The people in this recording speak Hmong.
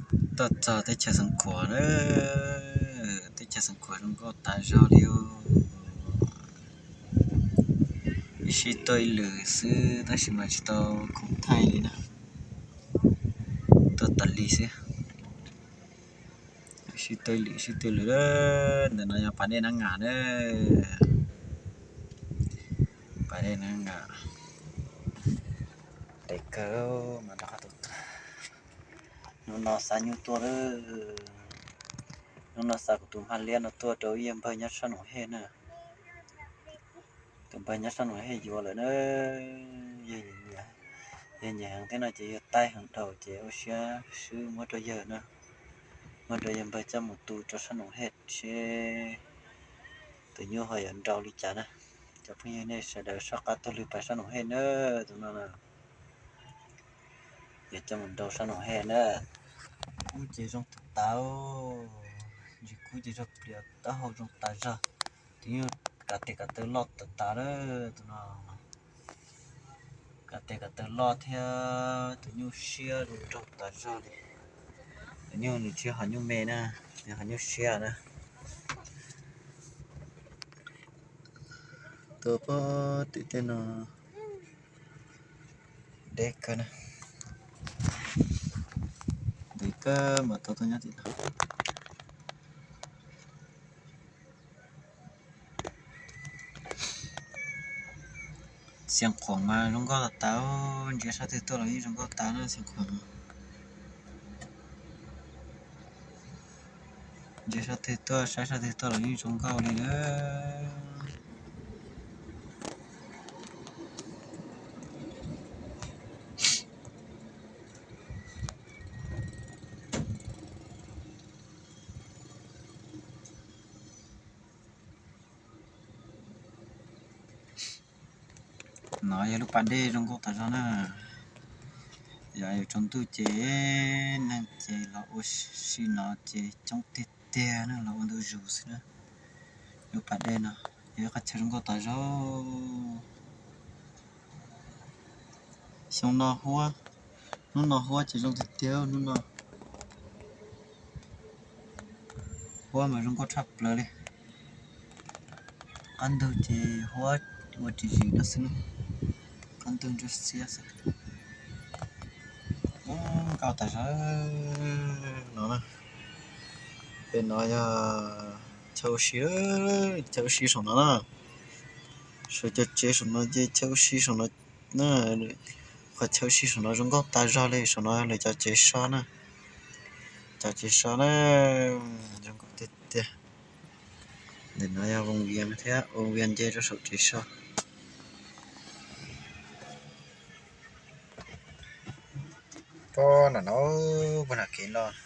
Tuaj txog teb chaws Xeev Khuam na, teb chaws Xeev Khuam zoo nkauj tas zog li. Sib tuaj ib lwm xwb tab sis mas tsis tau khoom thaij li na, tuaj tas li xwb. Sib tuaj ib lwm, sib tuaj ib lwm. Ntawm no yog pas dej Nab Ngas na, pas dej Nab Ngas. Deb kawg mas nrog qab tus, hnub no xa nyuj tuaj lawm. Hnub no xa kuv tus Hmaj Liab no tuaj rau ib yawg npawg nyob sab Noom Hej na. Tus npawg nyob sab Noom Hej yuav lawm na. Yawg nyiam heev thiab no ces yawg taij heev dhau ces ua siab swb muab rau yawg na. Muab rau yawg npawg coj mus tu rau sab Noom Hej seb tus nyuj ho yuav nrau li cas na. Cov phooj ywg nej sawv daws soj qab taug lw pas sab Noom Hej na, tus no na. Yuav coj mus nrau sab Noom Hej na. Kub ces zoo tas tas, ntsis kub ces zoo plias, taub hau zoo tas zog. Tus nyuj kav tes kav taw loj tas tas lawm tus no. Kav tes kav taw loj thiab tus nyuj siab zoo nraug tas zog li. Tus nyuj nws tsis ho nyuj me na, nws ho nyuj siab na. Tuaj pem tim tej no deb kawg na. Deb kawg mas tau tuaj nyob tim no. Xeev Khuam mas zoo nkauj tas tas, ntsia sab twg tuaj los yeej zoo nkauj tas na Xeev Khuam. Ntsia sab twg tuaj, saib sab twg tuaj los yeej zoo nkauj li na. No yog lub pas dej zoo nkauj tas zog na. Yog yuav tsaus ntuj ces neeg ces los ua si no ces coob tiag tiag na, los ua ntu zus xwb na. Lub pas dej no yog ib qhov chaw zoo nkauj tas zog. Xyoo no huab, hnub no huab ces zoo tiag tiag hnub no. Huab mas zoo nkauj tshaj plaws li. Qab ntug ces huab ua tsis zis no xwb na. Qab ntug ntsuab xiab xwb. Nkauj tas zog no na. Pem no yog chaw ua si, chaw ua si saum no na. Saum cov tsev saum no ces chaw ua si saum no na. Qhov chaw ua si saum no zoo nkauj tas zog li, saum no lawv cov tsev so na. Cov tsev so na, zoo nkauj tiag tiag. Ntawm no yog voos vias thiab, voos vias nce rau saum tsev so. Pog nram no, pog nram kev los.